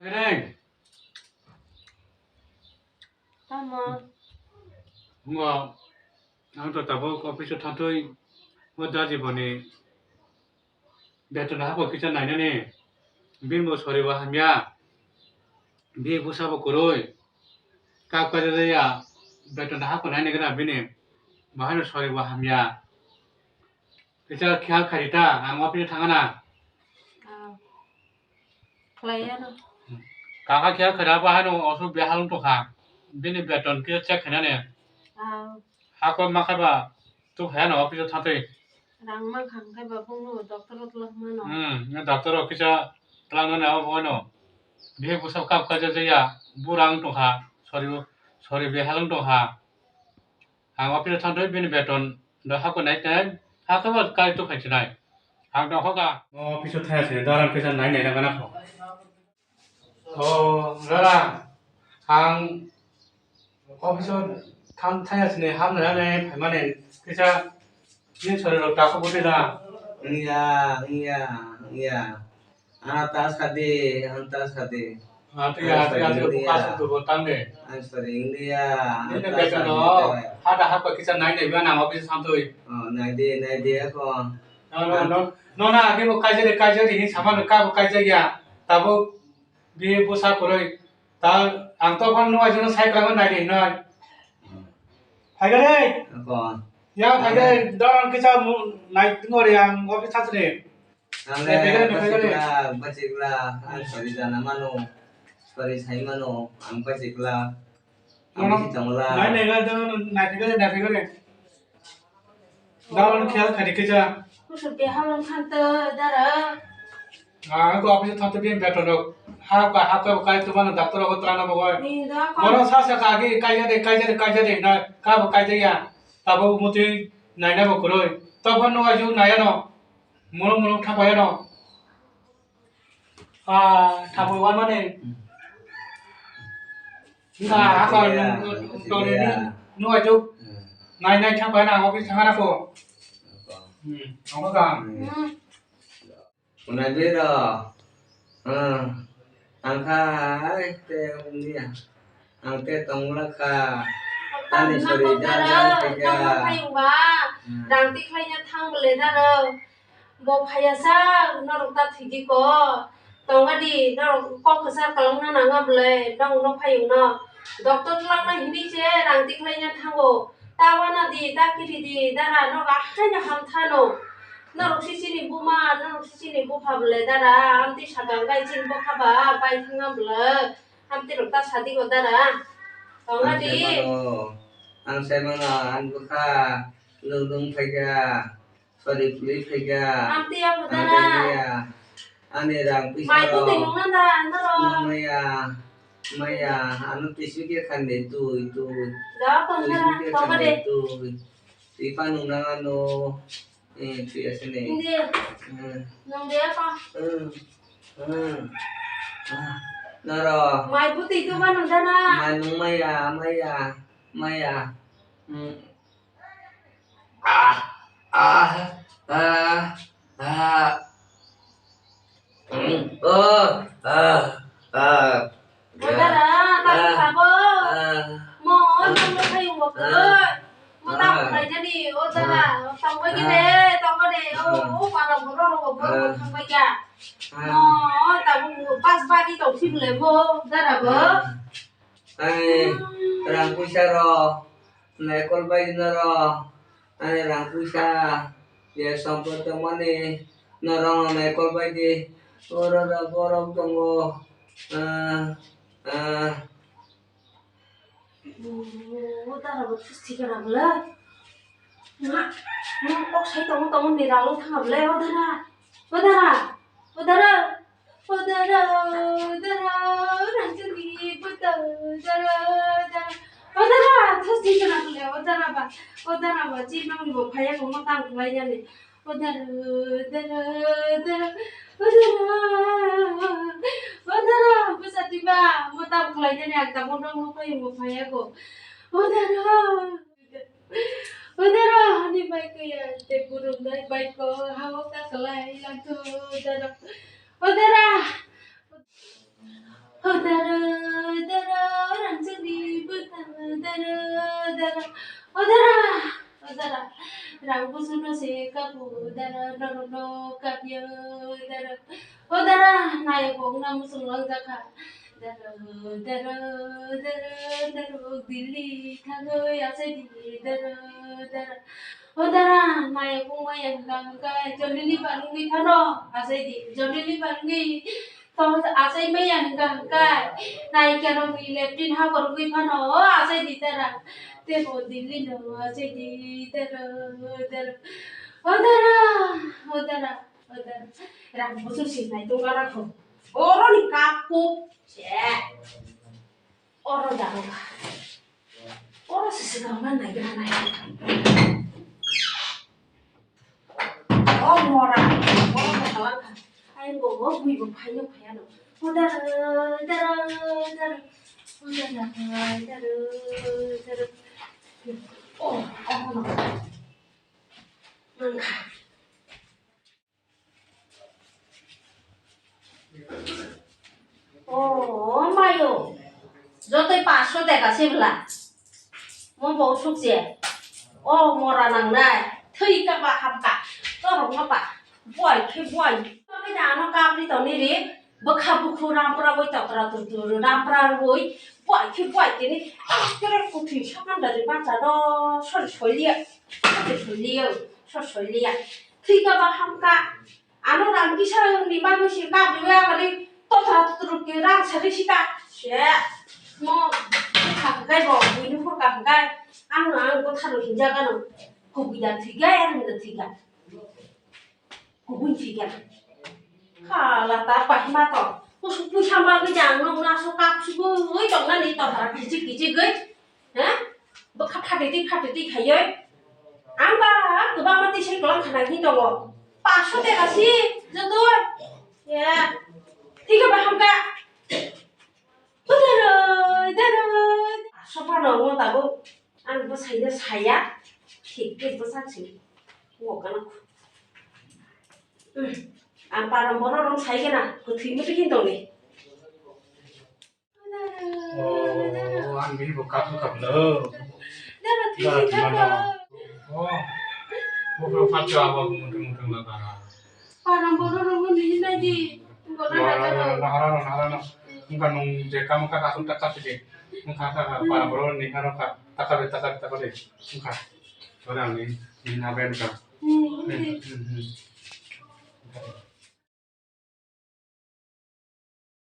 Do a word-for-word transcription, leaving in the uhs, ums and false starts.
Ereng. Tamo. Ngo, ang to tabuk office o thantwi, o daji boni beton hako kisa nainani, bini bo sori bo hamya, bi bwsa bo kwrwi, kak paijak ya, beton hako nainai gana bini, bo haino sori bo hamya. Kisa khiyal khaidi ta, ang office thangana. Ah. Khlaiya no. Kaka khiyal khaida bo haino osuk bihal wng tongkha. Bini beton kisa check khainani. Ah. Hako ma khaiba tu khaya no office thangtwi. Rang mankha khe ba bung no doctor o twlak mano. Hmm, na doctor o kisa twlak nani abo bo no. Bihi bwsa kap kaijak ya, bura wng tongkha. Sorry, sorry bihal wng tongkha. Ang office o thangtwi bini beton do hako nai nai, hako bo kai tu khai chinai. Ang tong hoka. O office o thaya sini, daran kisa nai nai nang nang kho. O, rara, ang office o thang thaya sini, ham nai nai, phaimani kisa ni sori rok takhuk bwtwi da. Wngya, wngya, wngya. Ano ta sadi, ano ta sadi. Ah, tiya, tiya, tiya, buka sudu bo tang de. Ang sadi India. Nini beton no, hada hapa kisa nai nai ba nang office santoi. Oh, nai de, nai de ako. No, no, no. No, na, agi bo kaijari, kaijari hin sama ka bo kaijaya. Tabo bi busa koroi. Ta ang to phone no ajono sai kama nai de noi. Phai gare. Ako. Ya phai gare, dong kisa mu nai ngori ang office santoi. Ang le bachikla, bachikla, ang sori jana mano, sori sai mano, ang bachikla, ang bisi tongla. Nai nai ga, nai nai ga, nai nai ga. Daron khiyal khadi kisa. Kusuk de halong khanto dara. Ah, ko office thangto bien beton rok. Ha ka, ha ka kai tu mano doctor rok trana bo goi. Ni da ko. Moro sa sa ka agi kai ja de, kai ja de, kai ja de na, ka bo kai ja ya. Tabo mutwi naina bo kuroi. Tabo no aju naya no. Molo molo thapai no. Ah, thapai wan mane. Na, apa tole ni nuai tu. Nai nai thapai na office thangana ko. Hmm, ang ka. Hmm. Unai bero. Hmm. Ang khai te ungya. Ang te tongla kha. Ani sori jan jan te kha. Tangma phayung ba. Hmm. Rang tikhlai nya thang bole daro. Bo phaiya sa, norok ta thwidi ko. Tonga di, norok kok kwchar kwlwngna nangma bwlai, nokno phayungno. Doctor twlangna hinwi se rang tikhlaina thango. Ta wana di, ta kiri di, dara, nok ahaino hamthano. Norok si chini buma, norok si chini bupha bwlai, dara, amtwi sakang bai chini bwkha ba bai thangma bwlai. Amtwi rok ta sadi ko, dara. Tonga di. Ang sai mano, ang sai mano, ang bwkha, lung lung phaikha. Sori puli phaikha. Amtwi ya, ang pudara. Tei ya. Ani rang pisa mai rok. Puti nungna da, andaro. Maya, maya, ano tisi khe khan de tui, tui. Da, tongna, tisi khe khan de tui. Twi pa nungna ano. Eh, twi ase ne. Hindi. Hmm. Nung de apa? Hmm. Hmm. Ah, naro. Mai puti tu ba nung dana. Mai nung maya, maya, maya. Hmm. Ah, ah, ah, ah. Mm, oh, ah, ah. Odara, tamo sabo. Ah. Mo, ah, tamo sayung mo, ah, mo tamo, ah, khaijani, odara, ah, tamo gide, ah, tamo de, oh, ah, oh, para boro, oh, boro, ah, tamo ya. Ah. Mo, tamo pas bari tong sibule mo, dara bo. Ah. Ani rang puisa rok, naikol bai di norok, ani rang puisa, ya sompot tongmani, norok no naikol bai di, oro da borok tongo, ah, ah. O dara bo thusti kana bwle. Ma, ma kok sai tongo tongo ni ralo thanga bwle, o dara, o dara, o dara. Odara, odara, rangchakni bwtang, odara, odara. Odara, thasi kana kule, odara ba, odara ba, chibang bo phaya ko motang khlai yani. Odara, odara, odara, odara. Odara, bwsati ba, motang khlai yani, ang tamo nang nukhai bo phaya ko. Odara. Odara, ani bai ko ya, te burung dai bai ko, hawa ka kalai, lang tu, odara. Odara. O dara, norok no kapya, dara. O dara, nai kok na musung lang jakha. Dara, dara, dara, dara, Delhi thangwi asai di, dara, dara. O dara, nai kok ma yang gang kai, jolini parungwi phano asai di, jolini parungwi. Tamo se achai maya hwnka hwnka. Naikhe rokni leptin ha borogwi phano o achai di tara. Tebo Delhi no achai di tara, tara. O tara, o tara, o tara. Rang bosong si nai tong gara kho. Oro ni kap ko. Se. Oro jago. Oro se se gama nai gra nai. O mora, mora bo kalang kha. Ai bo, bo bui bo phaino phaiya no. O dara, dara, dara. O dara, dara, dara. O, o no. Nang kha. O mayo, jotoi paanch sho teka se bwla. Mo bo suk se. O mora nangnai, thwi ka ba ham ka. Torok no ba, buai khe buai. Torok no ano kapri toni ri, bwkha bukhu rampra boi tokra tur tur rampra boi, buai khe buai tini. Ekere kuthwi sakan da ri bacha do, sori soi liya, sori soi liya, sori soi liya. Thwi ka ba ham ka. Ano rang kisa ni bagwi se kap rwya hwnwi totra tutruk ni rang sari sika. Se mo bwkha hwnkhe bo buini phurkha hwnkhe ano ang bwtharo hinjak ano kubui da thwikha, erwng da thwikha. Kubui thwikha. Khala ta pahima to. Kusuk puisa bagwi jang nokna so kap sugui tongnani totra kichik kichigwi. He? Bwkha phatitwi phatitwi khaiwi. Ang ba kwbangma twi se kwlwng khana hini tongo. Paanch sho teka si, jotoi. Ya. Thik khe ba hamkha. Deroi, deroi. Paanch sho phano mo tabuk. Ang bwsaino saya. Thik khe bwsak si. Ngo kana. Hmm. Ang param borok rong sai gana. Kwthwi mwtwi khe tongni. Oh, ang bini bo kap kap no. Dara, twi si kap. Oh, bo phat cha abo mutung mutung na ta. Param boro rong ni nai di. Nahara no, nahara no. Engka nung je kam ka kasung tak kap de. Engka ka param boro ni haro ka taka be taka taka de. Engka. Ora ni ni na ben ka. Hmm, hmm, hmm.